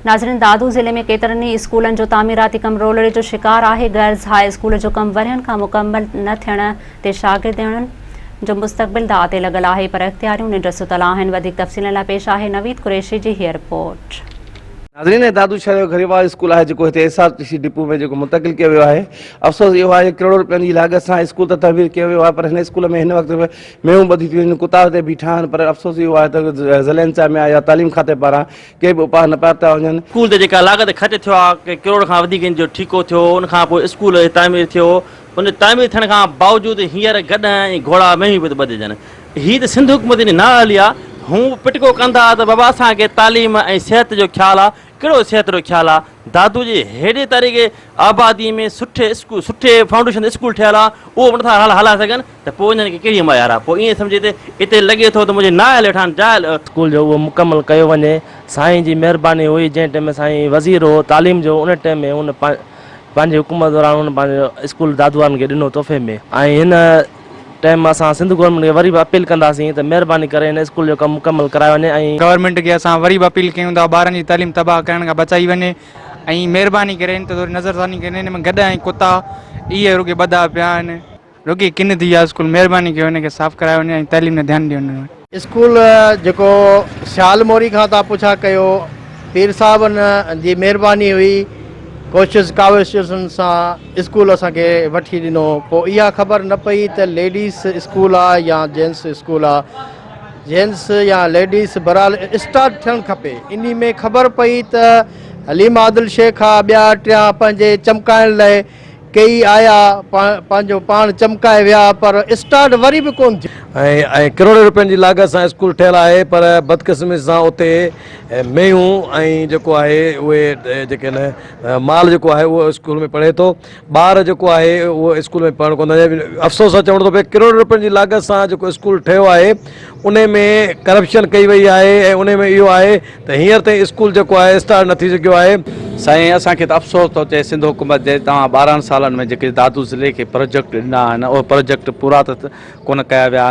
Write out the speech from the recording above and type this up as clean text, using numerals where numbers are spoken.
ناظرين دادو ضلعي ۾ ڪيترن ئي اسڪولن جو تعميراتي ڪم رولڙي جو شڪار آهي، گرلز هاء اسڪول جو ڪم ورهين کان مڪمل نه ٿيڻ تي شاگردياڻين جو مستقبل داء تي لڳل آهي پر اختياريون ننڊ ستل آهن، وڌيڪ تفصيلن لاء پيش آهي نويد قريشي جي هيء رپورٽ. ناظرين هي دادو شهر جو گريوال اسڪول آهي جيڪو هتي ايس آر ٽي سي ڊپو ۾ جيڪو منتقل ڪيو ويو آهي افسوس اهو آهي ڪروڙ روپين جي لاڳت سان اسڪول ته تعمير ڪيو ويو آهي پر هن اسڪول ۾ هن وقت به مينهون ٻڌي ٿيون وڃن ڪتا هتي بيٺا آهن پر افسوس اهو آهي ته ضلعي انتظاميا يا تعليم کاتي پاران ڪي به اپاء نه پارتا وڃن. اسڪول تي جيڪا لاڳت خرچ ٿيو آهي ڪي ڪروڙ کان وڌيڪ ان جو ٺيڪو ٿيو ان کان پوء اسڪول جو تعمير ٿيو ان تعمير ٿيڻ کان باوجود هينئر گڏهه ۽ گهوڙا مينهون پيو ٿو ٻڌجن هي ته سنڌ حڪومت جي نااهلي آهي هون به پٽڪو ڪندا ته بابا اسان کي تعليم ۽ صحت جو خيال آهي ڪهڙو صحت جو خيال آهي دادو جي هيڏي تاريخي آبادي ۾ سٺي اسڪول سٺي فائونڊيشن تي اسڪول ٺهيل آهي اهو به نٿا هلائي سگهن ته پوء انهن کي ڪهڙي معيار آهي پوء ائين سمجهي ته اتي لڳي ٿو ته منهنجي نااهل ويٺا آهن جاهل. اسڪول جو اهو مڪمل ڪيو وڃي. سائين جي مهرباني هئي جنهن ٽيم ۾ سائين وزير هو تعليم جو ان ٽيم ۾ هن پنهنجي حڪومت دوران هن پنهنجو اسڪول دادو وارن کي ڏنو تحفي ۾ ۽ هن ٽيم اسان سنڌ گورنمينٽ کي وري به اپيل ڪنداسين ته مهرباني ڪري هن اسڪول جو ڪم مڪمل ڪرايو وڃي ۽. گورنمينٽ کي اسان وري به اپيل ڪيون ٿا ٻارن جي تعليم تباهه ڪرڻ کان بچائي وڃي ۽ مهرباني ڪري ان تي ٿوري نظرثاني ڪري هن ۾ گڏهه ۽ ڪتا اهي رڳي ٻڌا پيا آهن. رڳي ڪن ٿي ويا اسڪول مهرباني ڪيو ان کي صاف ڪرايو وڃي ۽ تعليم ڏي ڌيان ڏنو وڃي. اسڪول جيڪو سيال موري کان تان پڇا ڪيو پير صاحبن جي مهرباني هئي ڪوشش ڪاوشن سان اسڪول اسان کي وٺي ڏنو پوء اها خبر نه پئي ته ليڊيز اسڪول آ يا جينس اسڪول آ جينس يا ليڊيز بهرحال اسٽارٽ ٿيڻ کپي انهي ۾ خبر پئي ته حليم عادل شيخ آ ٻيا ٽيان پنهنجي چمڪائڻ لئه ڪيئي آيا پنهنجو پاڻ چمڪائي ويا پر اسٽارٽ وري به ڪونه ٿيو. ۽ ۽ ڪروڙين روپين جي لاڳت سان اسڪول ٺهيل آهي پر بدقسمتي سان اتي مينهون ۽ جيڪو آهي اهي جيڪي آهن مال جيڪو آهي اهو اسڪول ۾ پڙهي ٿو ٻار جيڪو آهي اهو اسڪول ۾ پڙهڻ ڪونه ٿا افسوس سان چوڻو ٿو پئي ڪروڙين روپين جي لاڳت سان جيڪو اسڪول ٺهيو آهي ان ۾ ڪرپشن ڪئي وئي آهي ۽ ان ۾ اهو آهي ته هينئر تائين اسڪول جيڪو آهي اسٽارٽ نه ٿي سگهيو آهي. سائين اسان کي ته افسوس ٿو ٿئي سنڌ حڪومت جي توهان 12 سالن ۾ جيڪي دادو ضلعي کي پروجيڪٽ ڏنا آهن اهي پروجيڪٽ پورا ته ڪونه ڪيا ويا.